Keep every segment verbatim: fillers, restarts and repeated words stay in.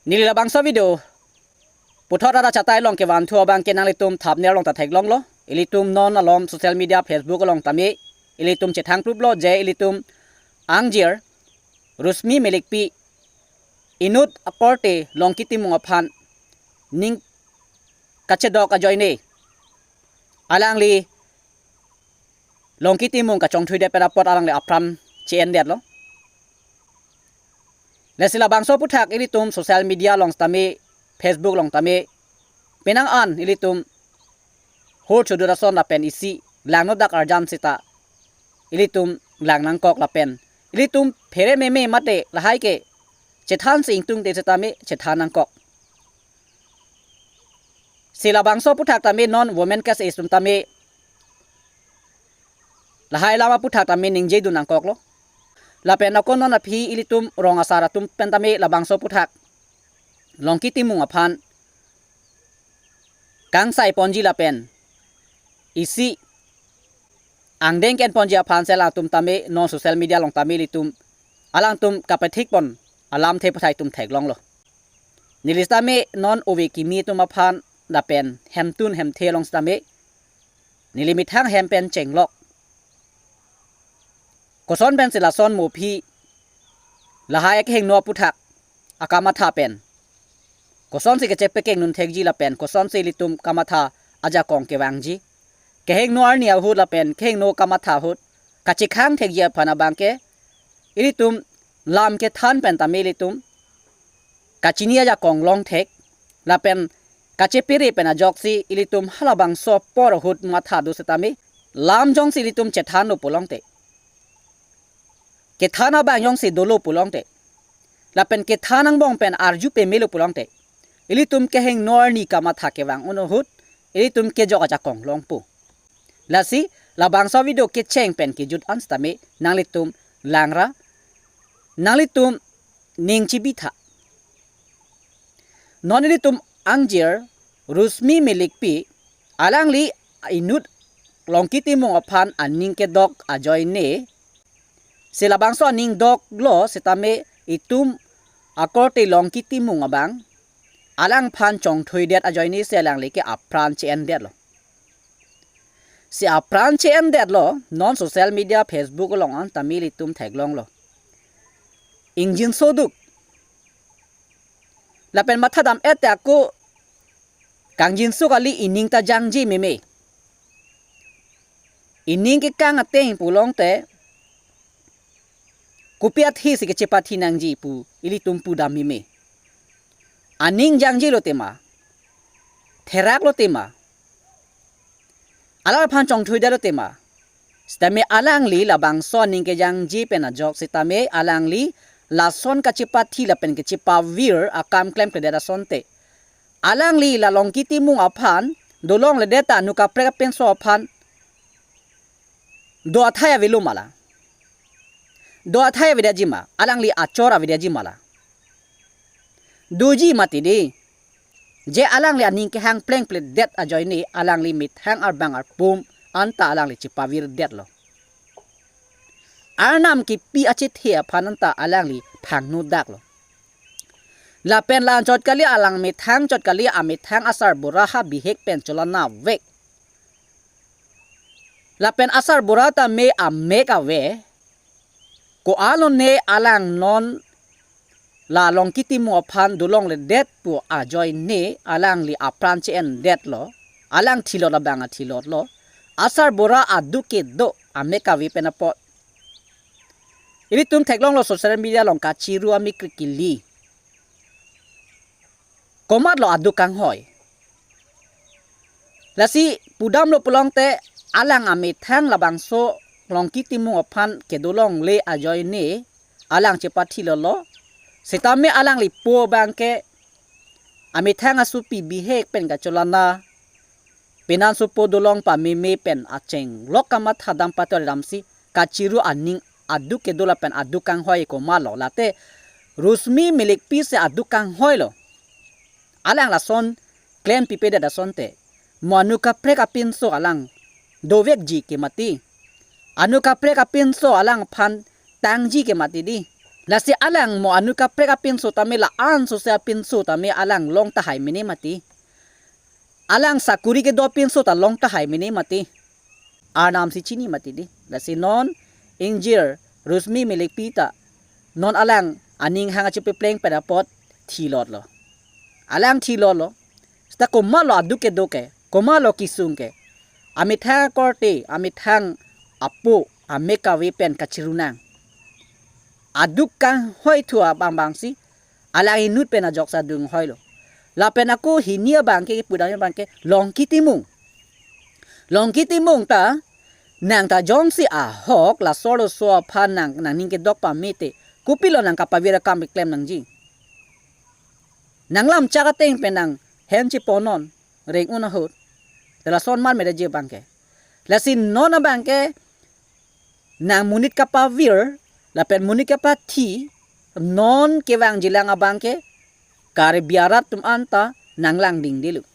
Neli labangso video puthot rat achatai along kevan thu abang ke nanglitum thumbnail along ta theklonglo. Ilitum non alom social media Facebook along tame ilitum chethang pruplo je ilitum angjir Rosmi Melekpi inut akorte Longki Timung aphan ning kachedok ajoine alangli Longki Timung kachongthuidet pen apot alangli apran che-endetlo. Lasi labangso aphuthak ilitum social media along tame, Facebook along tame, penang an ilitum hur chodut ason lapen isi langno dak arjan seta ilitum lang nangkok lapen ilitum phere meme mate lahai ke chethan si ingtungte setame chethan nangkok. Si labangso aphuthak tame non women case atum tame lahai lam aphuthak tame ningjedun nangkoklo. Lapen ako non aphi ilitum rong asar atum pen tame labangso aphuthak Longki Timung aphan kangsai ponji lapen isi angdeng ke-en ponji aphan si alangtum tame non social media along tame ilitum alangtum kapathik pon alamthe pathai atum theklonglo. Neli sitame non ove kimi atum aphan lapen hemtun hemthe along sitame neli methang hem pen chenglok. Koson pensi lason mo aphi lahai akehingno aphuthak akamatha pen kosonsi kachepekeng nun thekji lapen kosonsi ilitum kamatha ajakong kevangji, kehingno arni ahut lapen kehingno kamatha ahut kachekhang thekji aphan abang ke ilitum lam kethan pen tame ilitum kachini ajakong longthek lapen kachepere pen ajoksi ilitum halabangso apor ahut matha do setame lam jongsi ilitum chethanlo pulongte, kethan abang jongsi dolo pulongte lapen kethan angbong pen arju pemelo pulongte ilitum kehingno arni kamatha kevang un ahut ilitum kejok ajakong longpo. Lasi labangso video kecheng pen kejut an sitame nanglitum langra, nanglitum ning chibitha. Non ilitum angjir Rosmi Melekpi alangli inut Longki Timung aphan aning kedok ajoine, si labangso aning doklo setame itum akorte Longki Timung abang alangphan chongthuidet ajoine si alangli ke apran che-endetlo. Si apran che-endetlo, non social media Facebook along an tame ilitum theklonglo. Ingjinso duk. Lapen mathadam-et ako kangjinso kali, ining ta jangji meme. Ining kekang ateng pulongte kopi athisi kachepathi nangji pu ilitum pudam meme. Aning jangjilo tema, theraklo tema, alangphan chongthuidetlo tema. Sitame alangli labangso aning kejangji pen ajok sitame alangli lason kachepathi lapen kachepavir akam klemkledet asonte alangli la Longki Timung aphan dolongledet ta anu kaprek apinso aphan do athai avelo ma la? Do athai avedetji ma? Alangli achor avedetji ma la? Doji mati di. Je alangli aning kehang plengpledet ajoine alangli methang arbang arpum anta alangli chepavirdetlo. Arnam kipi achethe aphan anta alangli phangno daklo. Lapen la-anchot kali, alang methang chot kali, amethang asarbura ha bihek pen cholana vek. Lapen asarbura tame amek ave. Ko-an lone alang non la Longki Timung aphan dolongledet pu ajoine alangli apran che-endetlo. Alang thilot abang athilotlo. Asarbura aduk kedo amek ave pen apot ilitum theklonglo social media along kachiru amik kekili. Komatlo aduk kanghoi? Lasi pudamlo pulongte alang amethang labangso Longki Timung aphan kedolongle ajoine alang chepathilolo. Sitame alangli po abang ke amethang asopi bihek pen kacholana penan sopo dolong pameme pen achenglok kamatha dam pator damsi kachiru aning aduk kedo lapen aduk kanghoi komatlo? Late Rosmi Melekpi si aduk kanghoilo. Alang lason klempipedet asonte mo anu kaprek apinso alang dovekji ke mati? Anu kaprek apinso alangphan tangji ke mati di? Lasi alang mo anut kaprek apinso tame, la-an sose apinso tame alang long tahai mene mati. Alang sakuri kedo apinso ta long tahai mene mati. Arnam si chini mati di. Lasi non ingjir Rosmi Milikpi ta non alang aning hang achipepleng pen apot thilotlo. Alang thilotlo. Seta komatlo aduk kedo ke, komatlo kesung ke. Amethang akorte, amethang apo, ame kave pen kachirunang. Aduk kanghoithu abang bangsi alang inut pen ajok sa dunghoilo. Lapen ako hini abang ke, pudam abang ke Longki Timung. Longki Timung ta nang ta jongsi ahok laso laso aphan nang, nangning kedok pame te, kopilo nang kapavir akam keklem nangji? Nang lam chak ateng pen nang hem chiponon, reng un ahut. Te lason mar medaji abang ke. Lasi non abang ke nang monit kapavir, lapen monit kapathi, non kevangjilang abang ke, Karbi arat atum anta nang langding dilo.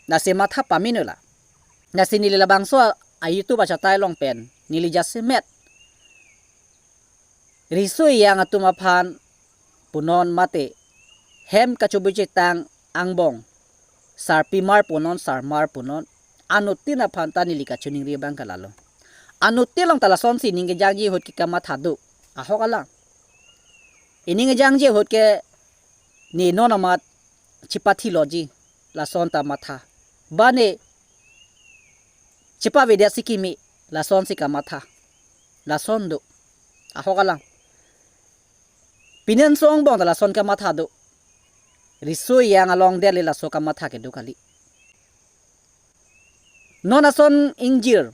Lasi matha pamino la. Lasi neli labangso a-YouTube achatai along pen neli jasemet riso ejang atum aphan punon mate hem kachobu chetang angbong sarpimar punon, sarmar punon, anuttin aphan ta neli kachiningri abang ke lalo. Anuttin along ta lasonsi ining kejangji ahut ke kamatha do. Ahok alang. Ining kejangji ahut ke ne non amat chipathiloji, lason ta matha. Ba ne chipavedet si kimi, lasonsi kamatha. Lason do. Ahok alang. Pini anso angbong ta lason kamatha do. Riso ejang along det le laso kamatha kedo kali. Non ason ingjir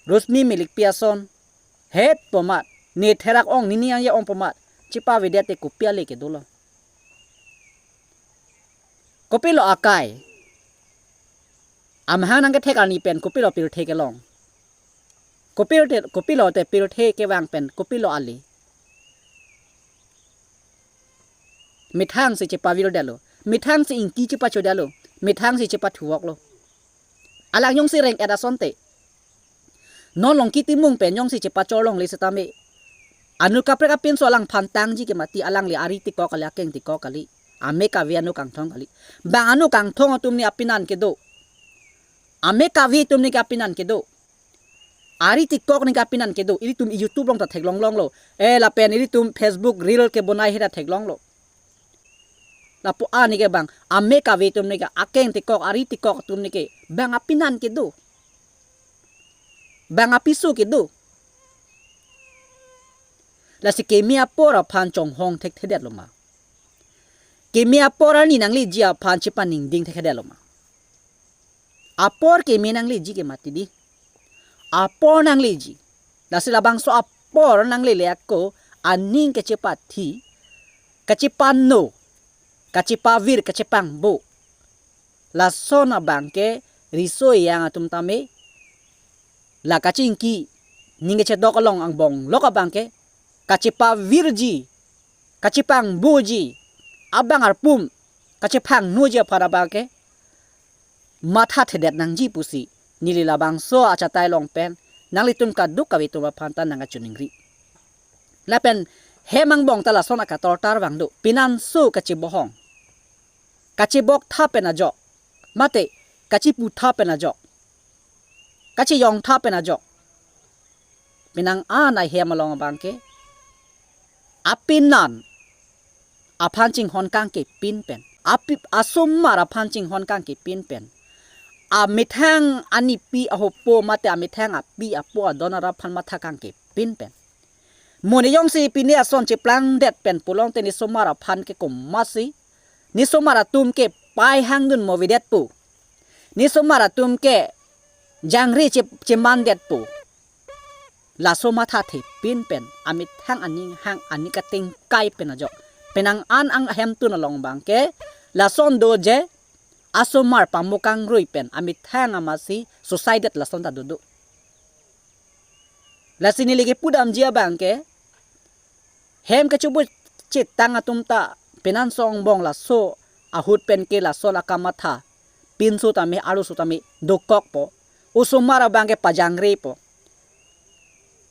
Rosmi Milikpi ason het pu amat, ne therak ong, nini angya ong pu amat chipavedet te kopi ale kedolo? Kopilo akai? Amahang nangkethek arni pen kopilo pirthe kelong? Kopirthe, kopilo te pirthe kevang pen kopilo ale? Methang si chipavirdetlo, methang si ingki chipachodetlo, methang si chipathuoklo. Alang jongsi reng-et asonte, non Longki Timung pen jongsi chipachor longle setame, anut kaprek apinso alangphan tangji ke mati. Alangli ari tikok kali, akeng tikok kali, ame kave anut kangthong kali. Bang anut kangthong atum ne apinan kedo, ame kave atum ne ke apinan kedo, ari tikok ne ke apinan kedo. Ilitum YouTube along ta theklong longlo, eh, lapen ilitum Facebook reel kebonai he ta theklonglo. Lapu-an ne ke bang ame kave atum ne ke, akeng tikok, ari tikok atum ne ke bang apinan kedo, bang apiso kedo. Lasi keme apor aphan chonghong thekthedetlo ma? Keme apor arni nangleji aphan chipaningding thekthedetlo ma? Apor keme nangleji ke mati di. Apor nangleji. Lasi labangso apor nanglele ako aning kachipathi, kachipano, kachipavir, kachipangbo, lason abang ke riso ejang atum tame, la kachingki, ning kachedok along angbong lok abang ke kachipavirji, kachipangboji, abang arpum kachiphangnoji aphan abang ke mathathedet nangji pusi neli labangso achatai along pen nanglitum kadokave atum aphan ta nangkachiningri. Lapen hem angbong ta lason akatortar vangdo. Pini anso kachibohong, kachiboktha pen ajok, mate kachiputha pen ajok, kachijongtha pen ajok, penang an ahem along abang ke apinan aphan chinghon kangkepin pen, api, asomar aphan chinghon kangkepin pen, amethang anipi ahopo mate amethang api apo adon arap aphan matha kangkepin pen, mo ne jongsi pini ason chiplangdet pen pulote ne somar aphan ke komatsi, ne somar atum ke pai hangdun mo avedetpo, ne somar atum ke jangre che, chemandetpo, laso mathathepin pen amethang aning hang aning katengkai pen ajok, penang an anghemtun along abang ke lason do je, asomar pamuk kangrui pen amethang amatsi suicide lason ta dodo. Lasi neli kepudamji abang ke, hem kachobu chetang atum ta pini anso angbong laso ahut pen ke laso akamatha, pinso tame, arloso tame dokokpo, osomar abang ke pajangrepo,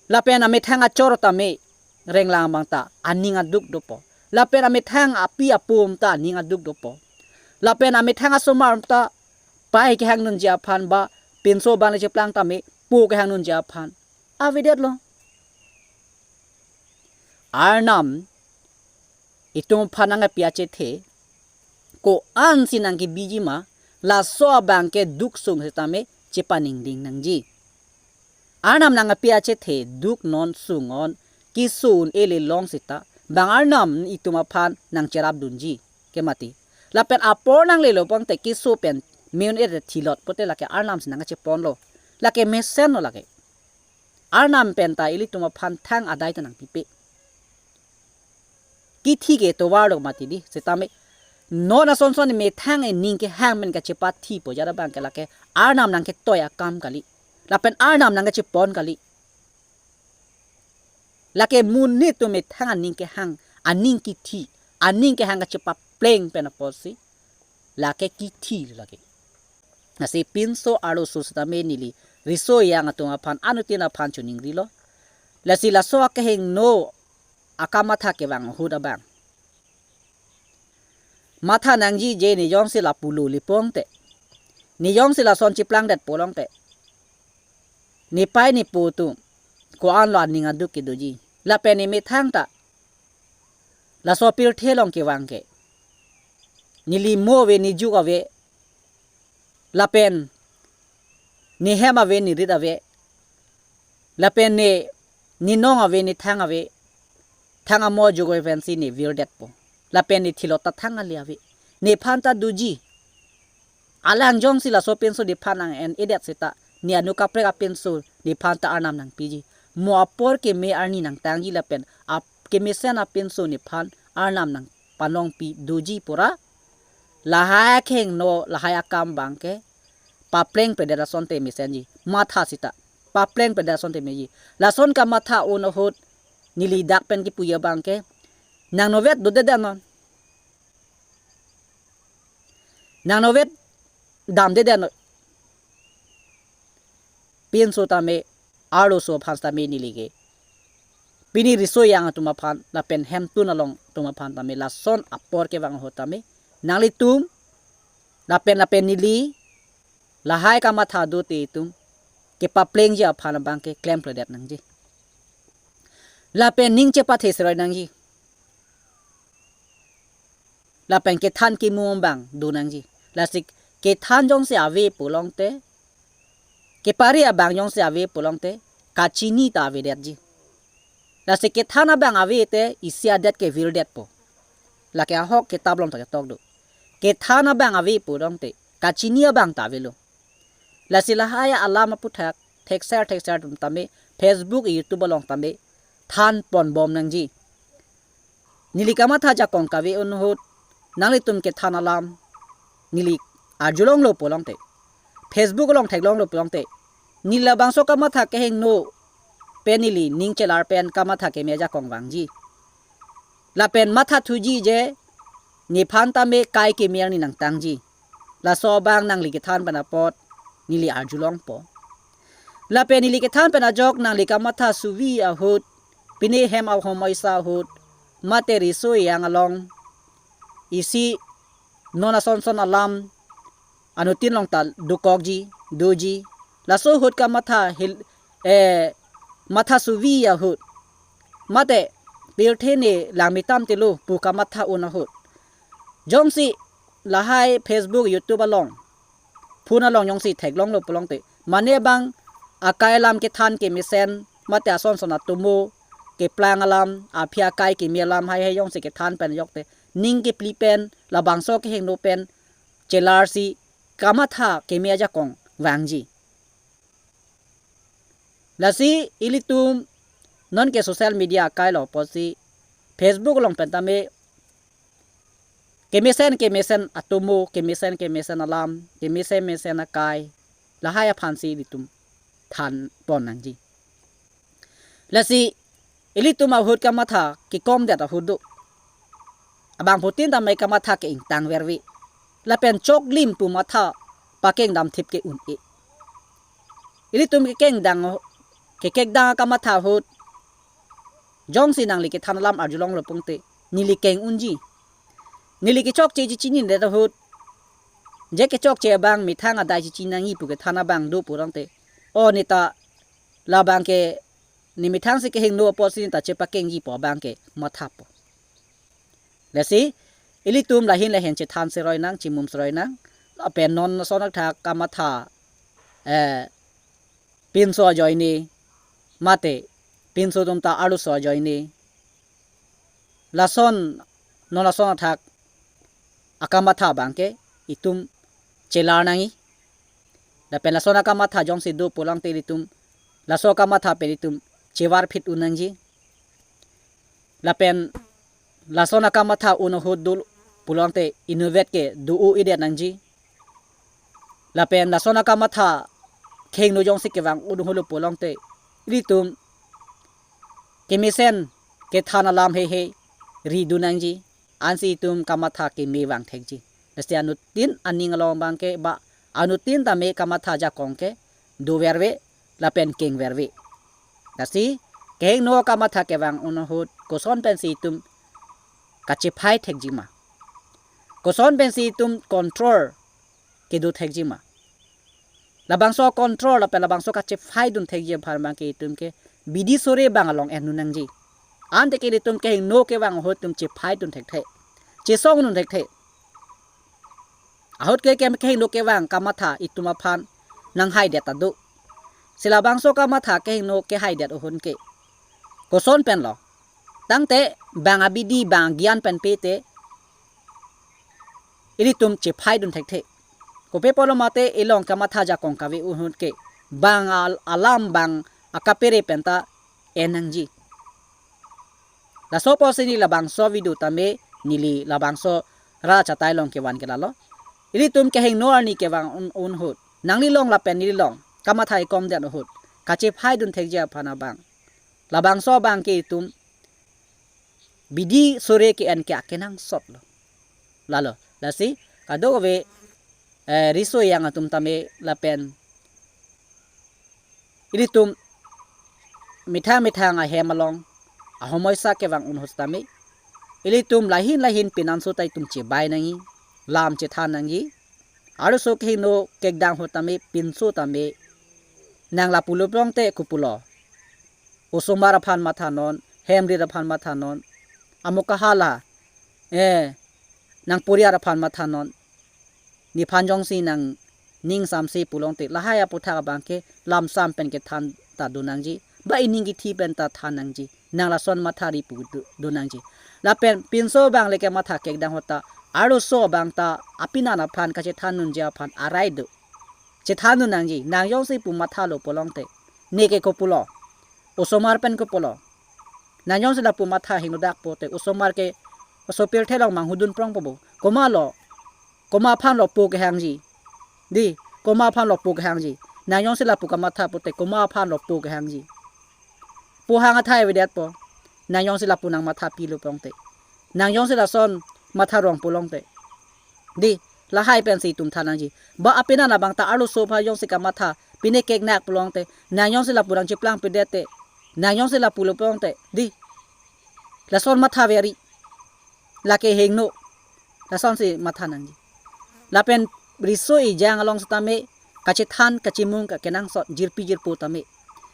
lapen amethang achor tame renglang abang ta aning aduk dopo. Lapen amethang api apum ta aning aduk dopo. Lapen amethang asomar ta pai kehang nunji aphan ba pinso abang le cheplang tame po kehang nunji aphan avedetlo. Arnam itum aphan nangkepi achethe ko-ansi nangkebiji ma, laso abang ke duk sung setame chepaningding nangji. Arnam nangkepi achethe duk non sung non keso un-e le long seta bang Arnam itum aphan nangcherapdunji ke mati. Lapen apor nanglelo pon te keso pen me un-e thilot pote lake Arnamsi nangkacheponlo. Lake mesenlo lake. Arnam pen ta ilitum aphan thang adai ta nangpipe. Kithi ke tovarlo mati di, setame non asonson methang ening kehang pen kachepathipo jara abang ke lake Arnam nangketoi akam kali. Lapen Arnam nangkachepon kali. Lake monit atum methang aning kehang, aning kithi, aning kehang kachepapleng pen apotsi lake kithi lake. Lasi pinso arloso setame neli riso ejang atum aphan anuttin aphan choningrilo. Lasi laso akehingno akamatha kevang ahut abang matha nangji je ne jongsi lapulo le pon te, ne jongsi lason cheplangdetpo long te, ne pai ne po atum ko-anlo aning aduk kedoji. Lapen ne methang ta laso pirthe along kevang ke, neli mo ave, ne juk ave, lapen ne hem ave, ne rit ave, lapen ne, ne nong ave, ne thang ave, thang amo juk ave pensi ne virdetpo. Lapen ne thilot ta thang ale ave. Nephan ta doji. Alang jongsi laso pinso nephan nang-en-edet seta, ne anu kaprek apinso nephan ta Arnam nangpiji. Mo apor keme arni nangtangji lapen ap kemesen apinso nephan Arnam nangpanongpi doji pura. Lahai akehingno, lahai akam abang ke paplengpredet asonte mesenji. Matha seta paplengpredet asonte meji. Lason kamatha un ahut neli dak pen kipuji abang ke, nangnovet dodedet non. Nangnovet damdedet non. Pinso tame, arloso aphan tame neli ke, pini riso ejang atum aphan lapen hemtun along atum aphan tame lason apor kevang ahut tame, nanglitum lapen lapen neli lahai kamatha dote atum kepaplengji aphan abang ke klempredet nangji. Lapen ning chepathe seroi nangji. Lapen kethan kemu abang do nangji. Lasi kethan jongsi ave pulote, kepari abang jongsi ave pulote, kachini ta avedetji. Lasi kethan abang ave te isi adet kevirdetpo. Lake ahok kitab along ta ketok do. Kethan abang ave pulote, kachini abang ta avelo. Lasi lahai alam aphuthak thekser thekser atum tame, Facebook, YouTube along tame than ponbom nangji. Neli kamatha ajakong kave un ahut, nanglitum kethan alam neli arjulonglo pulote, Facebook along theklonglo pulote, neli labangso kamatha kehingno pen neli ning chelar pen kamatha keme ajakong vangji. Lapen mathathuji je, nephan tame kai keme arni nangtangji. Laso abang nangli kethan pen apot neli arjulongpo. Lapen neli kethan pen ajok nangli kamatha suvi ahut, pine hem ahom oisa ahut, mate riso ejang along isi non asonson alam anuttin along ta dokokji, doji. Laso ahut kamatha hil, eh, matha suvi ahut, mate pirthe ne langme tam telo pu kamatha un ahut, jongsi lahai Facebook, YouTube along, phone along jongsi theklonglo pulote, mane abang akai alam kethan kemesen, mate asonson atomo keplang alam, aphi akai keme alam haihai jongsi kethan pen ajok te, ning kepli pen labangso kehingno pen chelarsi kamatha keme ajakong vangji. Lasi ilitum nonke social media akailo apotsi, Facebook along pen tame kemesen kemesen atomo, kemesen kemesen alam, kemesen mesen akai, lahai aphansi ilitum than pon nangji. Lasi ilitum ahut kamatha kekomdet ahut do. Abangphutin tame kamatha ke-ingtang verve. Lapen choklim pu matha pakeng damthip ke-un-e. Ilitum kekeng dang, kekek dang kamatha ahut, Jongsi nangli kethan alam arjulonglo pute, neli keng unji. Neli kechokche chechinidet ahut, je kechokche abang methang adai chechini nangji pu kethan abang do pulongte, o neta labang ke ne methangsi kehingno apotsi neta chepakengji pu abang ke mathapo. Lasi ilitum lahin lahin chethan seroi nang, chemum seroi nang. Lapen non lason athak kamatha, eh, pinso ajoine, mate pinso atum ta arloso ajoine, lason non lason athak akamatha abang ke itum chelar nangji. Lapen lason akamatha jongsi do pulongte ilitum laso akamatha pen itum chevarphit un nangji. Lapen lason akamatha un ahut do pulongte inutvet ke do-o-edet nangji. Lapen lason akamatha kehingno jongsi kevang un ahutlo pulongte ilitum kemesen kethan alam heihei ridun nangji. Ansi itum kamatha keme vang thekji. Lasi anuttin aning along abang ke ba anuttin tame kamatha ajakong ke doverve lapen kengverve. Lasi kehingno kamatha kevang un ahut koson pensi itum kachephai thekji ma? Koson pensi itum control kedo thekji ma? Labangso control lapen labangso kachephaidun thekji aphan abang ke itum ke bidi sore abang along en un nangji. Ante ke ilitum kehingno kevang ahut itum chephaidun thekthe, chesongdun thekthe. Ahut ke kem kehingno kevang kamatha itum aphan nanghaidet ta do. Si labangso kamatha kehingno kehaidet ahut ke koson penlo? Tangte bang abidi bang agyan pen pete ilitum chephaidun thekthe. Kopi apotlo mate ilong kamatha ajakong kave un ahut ke bang al-, alam bang akapere penta en nangji. Laso apotsi neli labangso video tame neli labangso ra chatai along kevan ke lalo. Ilitum kehingno arni kevang un, un ahut nanglilong lapen nelilong kamatha ikom det ahut kachephaidun thekji aphan abang, labangso abang ke itum bidi sore ke-en ke akenangsotlo. Lalo, lasi kadokave, eh, riso ejang atum tame lapen ilitum methang methang ahem along ahomoisa kevang un ahut tame ilitum lahin lahin pinanso ta itum chebai nangji, lam chethan nangji. Arloso kehingno kekdang ahut tame pinso tame nang lapulo pulongte kopulo? Osomar aphan mathanon, hemrit aphan mathanon, amo kahala, eh, nang poriar aphan mathanon. Nephan jongsi nangning samse pulongte lahai aputhak abang ke lamsam pen kethan ta do nangji, ba ining kithi pen ta than nangji. Nang lason mathari pu do, do nangji. Lapen pinso abang le kematha kekdang ahut ta arloso abang ta apinan aphan kachethan unji aphan arai do. Chethan un nangji. Nang jongsi pu mathalo pulongte, ne ke kopulo? Osomar pen kopulo? Nang jongsi lapu matha hingnodak pute osomar ke sopirthe along manghudun prongpo bo. Komatlo? Komat aphanlo po kehangji? Dei, komat aphanlo po kehangji? Nang jongsi lapu kamatha pute komat aphanlo po kehangji? Po hang athai avedetpo. Nang jongsi lapu nang mathapilo pulongte, nang jongsi lason matha rong pulongte. Dei, lahai pensi itum than nangji. Ba apinan abang ta arloso aphan jongsi kamatha pine keknak pulongte, nang jongsi lapu nang cheplang pedette, nang jongsi lapulo pulongte, dei, lason matha veri. Lake hingno. Lasonsi matha nangji. Lapen riso ejang along setame kachethan kachemung ke akenangsot, jirpi jirpo tame.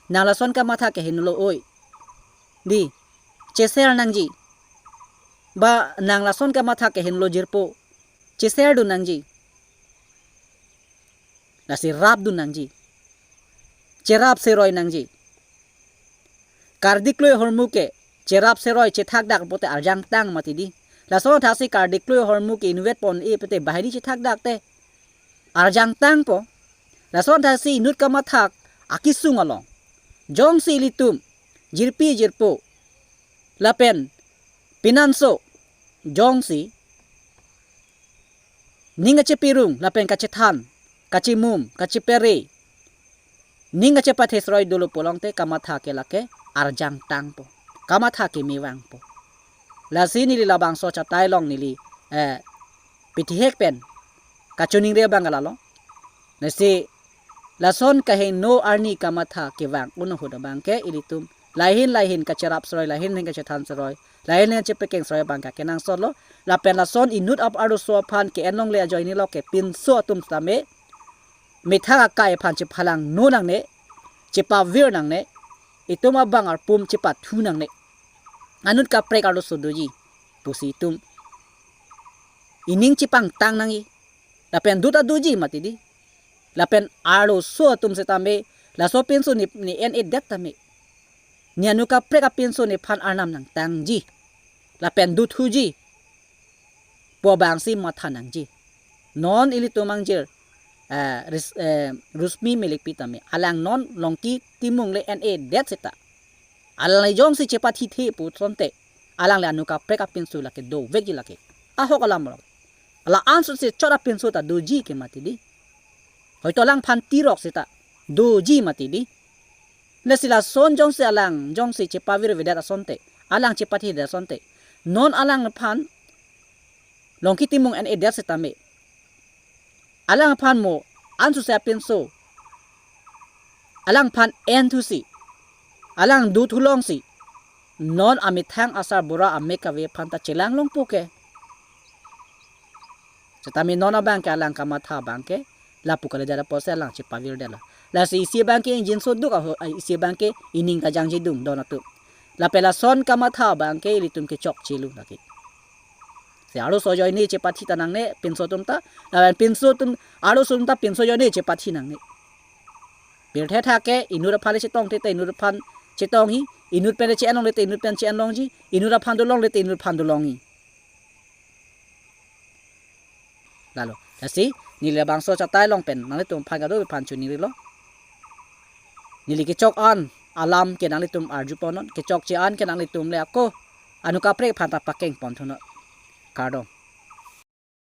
Nang lason kamatha kehingno lo oi, dei, cheser nangji. Ba nang lason kamatha kehingno jirpo, cheserdun nangji. Lasi rapdun nangji. Cherap seroi nangji. Kardi kloi ahormu ke cherap seroi chethakdak pute arjang tang mati dei. Lason athaksi kardi kloi ahormu ke inutvet pon-e pute bahini chethakdak te arjang tangpo. Lason athaksi inut kamatha akesung along jongsi ilitum jirpi jirpo lapen pinanso jongsi ning kachepirung lapen kachethan, kachemum, kachepere, ning kachepathe seroi dolo pulongte kamatha ke lake arjang tangpo, kamatha keme vangpo. Lasi neli labangso chatai along neli, eh, pithihek pen kachiningri abang ke lalo. Lasi lason kehingno arni kamatha kevang un ahut abang ke ilitum Lahin lahin kacherap seroi, lahin lahin kachethan seroi, lahin lahin chepekeng seroi abang ke kenangsot lo. Lapen lason inut ap arloso aphan ke-en longle ajoinelo ke pinso atum setame methang akai aphan chephalangno nangne, chepavir nangne, itum abang arpum chepathu nangne. Anut kaprek arloso doji pusi itum ining chepangtang nangji. Lapen do ta doji mati di. Lapen arloso atum setame laso pinso ne, ne-en-edet tame, ne anut kaprek apinso nephan arnam nangtangji lapen dothuji pu abangsi matha nangji. Non ilitum angjir, eh, Ris-, eh, Rusmi Melekpi tame, alang non Longki Timung le en-edet seta, alangli jongsi chepathithe pu asonte, alangli anut kaprek apinso lake dovekji lake. Ahok alam lo. La-an sose chot apinso ta doji ke mati di. Hoito alangphan tirok seta doji mati di. Lasi lason jongsi alang jongsi chepavirvedet asonte, alang chepathidet asonte, non alangphan Longki Timung en-edet setame, alangphan mo ansose apinso alangphan enthusi, alang dothulongsi, non amethang asarbura ame kave aphan ta chelang longpo ke. Setame non abang ke alang kamatha abang ke lapu kalidet apotsi alang chepavirdetlo. Lasi isi abang ke ingjinso duk aho, ah, isi abang ke ining ta jangjedung don atum. Lapen lason kamatha abang ke ilitum kechokche lo lake. Si arloso ajoine chepathi ta nangne pinso atum ta, lapen pinso atum, arloso atum ta pinso ajoine chepathi nangne. Pirthe tha ke inut aphan le chetongthe te inut aphan chetongji, inut pen le che-en longle te inut pen che-en longji, inut aphan dolongle te inut aphan dolongji. Lalo. Lasi neli labangso achatai along pen nanglitum aphan kadokave aphan choningrilo. Neli kechok an alam ke nanglitum arjuponnon, kechokche an ke nanglitum le ako anut kaprek aphan ta pakengpon thunon. Kardom.